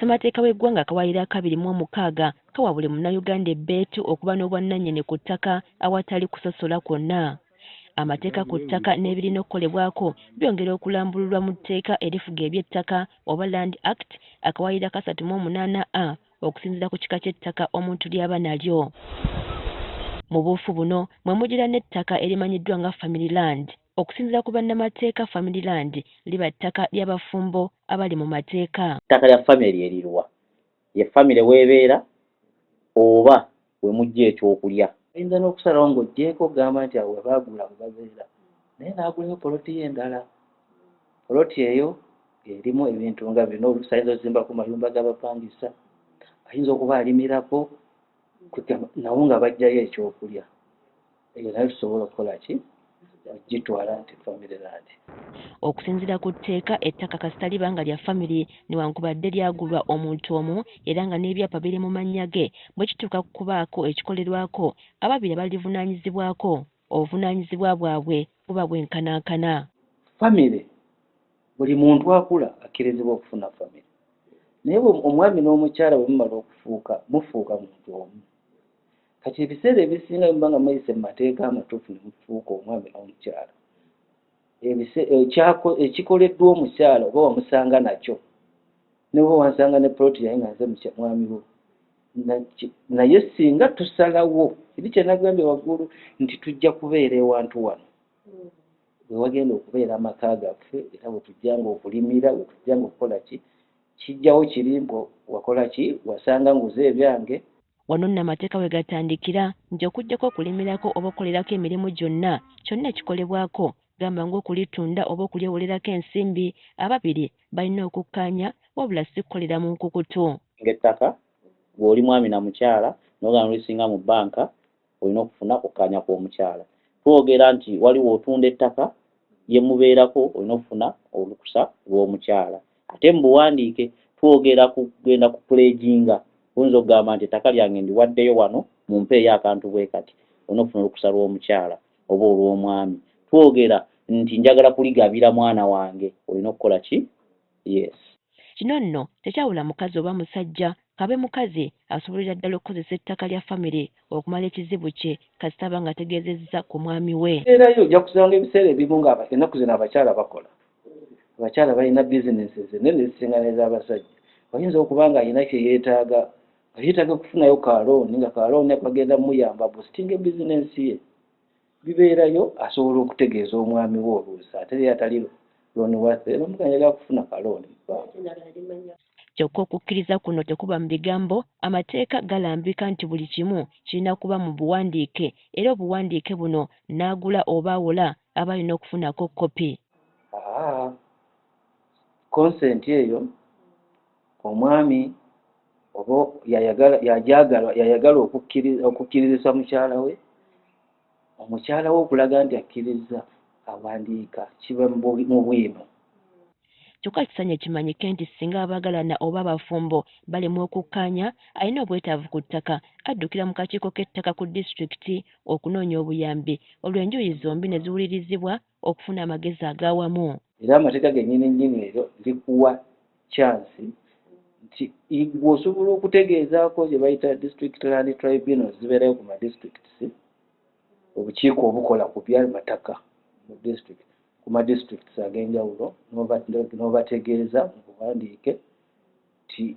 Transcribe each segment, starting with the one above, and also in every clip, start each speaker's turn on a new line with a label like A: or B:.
A: Ssemateeka w'eggwanga akawaayiro akabiri mu omukaaga kawa buli Munnayuganda ebbeetu okuba n'obwannannyini ku ttaka awatali kusosola kwonna. Amateeka ku ttaka n'ebirina okukolebwako byongera okulambululwa mu tteeka erifuga eby'ettaka oba Land Act akawaayiro akasatu mu omunaana A okusinziira ku kika ky'ettaka omuntu ly'aba nalyo. Mu buufu buno mwe mugira n'ettaka erimanyiddwa nga Family Land. Okusinziira ku bannamateeka Family Land liba ttaka ly'abafumbo abali mu mateeka.
B: Ettaka lya famire lye liruwa? Ye famire w'ebeera oba we muggya ekyokulya?
C: Ayinza n'okusalawo ng'oggyeeko okugamba nti awo we baagula we babeera naye n'agulayo poloti ye endala. Poloti eyo ng'erimu ebintu nga bino, oluusi ayinza okuzimbako mayumba g'abapangisa, ayinza okuba alimirako, kwegamba nawo nga baggyayo ekyokulya. Eyo nayo tusobola okukola ki? Okugitwala nti family land.
A: Okusinziira ku tteeka, ettaka kasita liba nga lya famire newankubadde lyagulwa omuntu omu era nga n'ebyapa biri mu mannya ge, bwe kituuka ku kubaako ekikolerwako, ababiri abalivunaanyizibwako, obuvunaanyizibwa bwabwe buba bwenkanankana.
C: Famire, buli muntu akula akkirizibwa okufuna famire. Naye omwami n'omukyala bwe mumala okufuuka, mufuuka muntu omu. Kati ebiseera ebisinga bwe muba nga muyise mu mateeka amatuufu ne mufuuka omwami n'omukyala, ekikoleddwa omukyala oba wamusanga nakyo, ne bw'oba wansanga ne poloti yange nga nze mwami wo, naye singa tusalawo eri kye nagambye waggulu nti tujja kubeera ewantu wano we wagenda okubeera amaka gaffe, era we tujjanga okulimira, we tujjanga okukola ki, kijjawo kiri mbu wakola ki, wasanga nguze ebyange.
A: Wano nno amateeka we gatandikira nti okuggyako okulimirako oba okukolerako emirimu gyonna, kyonna ekikolebwako gamba ng'okulitunda oba okulyewolerako ensimbi, ababiri balina okukkaanya wabula si kukolera mu nkukutu.
B: Ng'ettaka, ggwe oli mwami na mukyala n'ogenda n'olisinga mu bbanka, olina okufuna okukkaanya kw'omukyala. Twogera nti waliwo otunda ettaka lye mubeerako olina okufuna olukusa lw'omukyala. Ate mu buwandiike twogera ku kugenda ku puleeginga, oyinza okugamba nti ettaka lyange ndiwaddeyo wano mumpeeyo akantu bwe kati, olina okufuna olukusa lw'omukyala oba olw'omwami. Twogera nti njagala kuligabira mwana wange, olina okukola ki? Yes.
A: Kino nno tekyawula mukazi oba musajja, k'abe mukazi asobolera ddala okukozesa ettaka lya famire okumala ekizibu kye kasita aba ng'ategeezezza ku mwami we.
C: Mbeerayo ojja kusanga ebiseera ebimu nga ennaku zino abakyala bakola. Abakyala balina bizinensi ennene ezisinga n'ez'abasajja. Oyinza okuba ng'alina kye yeetaaga, nga yeetaaga kufunayo ka looni nga ka looni ako kagenda muyamba abusitinge bizinensi ye. Bibeerayo asobola okutegeeza omwami we oluusi ate ye atali loan worthy bamugamba njagala kufuna ka looni mu bbanka.
A: Kyokka okukkiriza kuno tekuba mu bigambo, amateeka galambika nti buli kimu kirina kuba mu buwandiike era obuwandiike buno n'agula oba awola aba alina okufunako kkopi.
C: Haa, consent eyo omwami oba yayagala yajagala yayagala okukkirizisa mukyala we, omukyala we okulaga nti akkirizza awandiika kiba mu bwino.
A: Kyokka kisaanye kimanyike nti ssinga abaagalana oba abafumbo balemwa okukkaanya, alina obwetaavu ku ttaka addukira mu kakiiko k'ettaka ku disitulikiti okunoonya obuyambi olwo enjuyi zombi ne ziwulirizibwa okufuna amagezi ag'awamu.
C: Era amateeka gennyini nnyini eryo likuwa chance nti gwe osobola okutegeezaako gye bayita district land tribunals zibeerayo ku ma districts, obukiiko obukola ku by'amataka mu district ku ma districts ag'enjawulo n'obategeeza mu buwandiike nti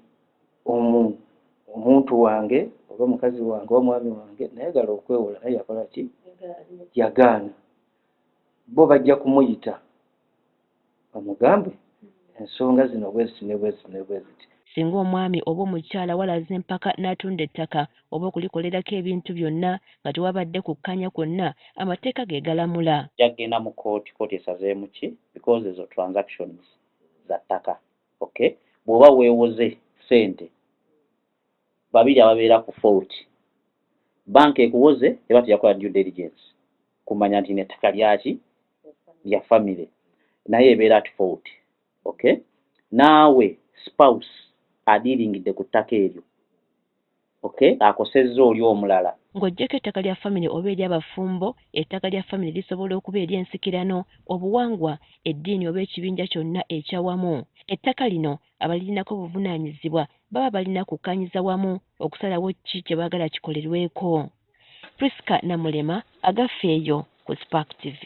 C: omuntu wange oba mukazi wange oba mwami wange nayagala okwewola naye yakola ki, yagaana. Bo bajja kumuyita bamugambe ensonga zino bweziti ne bweziti ne bweziti.
A: Singa omwami oba omukyala walaza empaka n'atunda ettaka oba okulikolerako ebintu byonna nga tewabadde kukkaanya kwonna, amateeka ge galamula.
B: Ojja kugenda mu kkooti, kkooti esazeemu ki because ezo transactions za ttaka okay. Bw'oba weewoze ssente babiri ababeera ku fault, bbanka ekuwoze eba teyakola due diligence kumanya nti lino ettaka lyaki, lya famire naye ebeera at fault okay. Naawe spouse adiiringidde ku ttaka eryo okay, akosezza oli omulala.
A: Ng'oggyeko ettaka lya famire oba ery'abafumbo, ettaka lya famire lisobola okuba ery'ensikirano, obuwangwa, eddiini oba ekibinja kyonna eky'awamu. Ettaka lino abalirinako obuvunaanyizibwa baba balina kukkaanyiza wamu okusalawo ki kye baagala kikolerweko. Prisca Namulema, Agaffe eyo ku Spark TV.